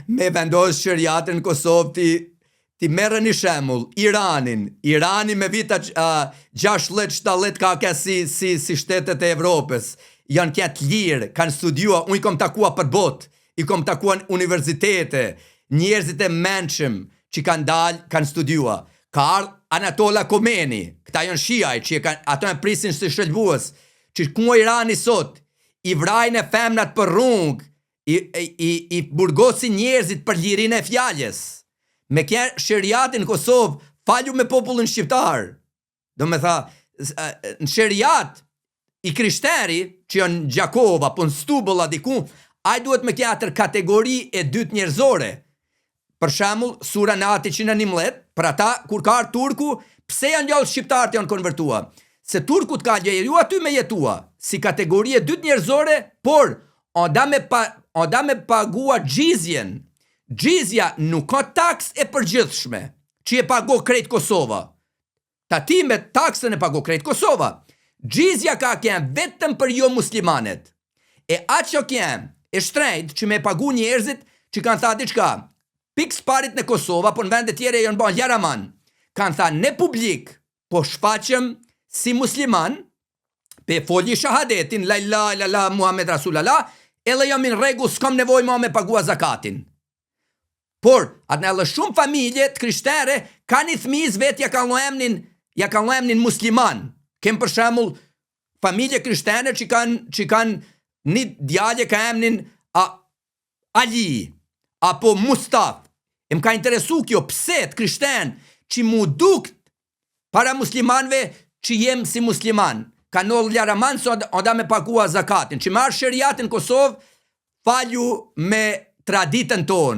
Me vendos sheriatin në Kosovë, ti merre një shembull, Iranin. Irani me vita 60-70 ka ke si shtetet e Evropës. Janë ke të lirë, kanë studiua, unë i kom takua për botë, i kom takua në universitete, njerëzit e mençëm që kanë dalë, kanë studiua. Ka ardhë Anatola Komeni, këta janë shiaj, që e kanë, ato e prisin si shëlbues, që ku Irani sot, i vrajnë e femnat për rrugë, i burgosin njerëzit për lirinë e fjalës. Me kja sheriatin në Kosovë, falju me popullin shqiptar. Do me tha, në sheriat, i krishteri, që janë në Gjakova, po në Stubëlla diku, ai duhet me kja atër kategori e dytë njerëzore. Për shembull, sura Nati 111, për ata kur ka ardhur turku, pse janë gjallë shqiptarët janë konvertua? Se turku të ka leju aty me jetua, si kategori e dytë njerëzore, por o da me pagua xhizjen. Xhizja nuk ka taks e përgjithshme, që e pago krejt Kosova. Tatimet, taksën e pago krejt Kosova. Xhizja ka qenë vetëm për jo muslimanet. E atë që qenë e shtrejt që me pagu njerëzit që kanë tha diçka. Pik sparit në Kosova, po në vende tjere janë bën jaraman. Kanë tha në publik, po shfaqem si musliman, pe foli shahadetin, la ilaha illallah Muhammed Rasulallah, edhe jam në rregull, s'kam nevojë më me pagua zakatin. Por, atë në edhe shumë familje të krishtere, kanë një thëmijë vetë ja kanë lënë emnin musliman. Kem për shembull familje krishtene që kanë një djalë ka emnin Ali apo Mustaf. E më ka interesu kjo pse të krishten që mu dukt para muslimanve që jem si musliman. Ka ndodhë ljaraman se onda me pagua zakatin. Që me arë sheriatin në Kosovë, falju me traditën tonë.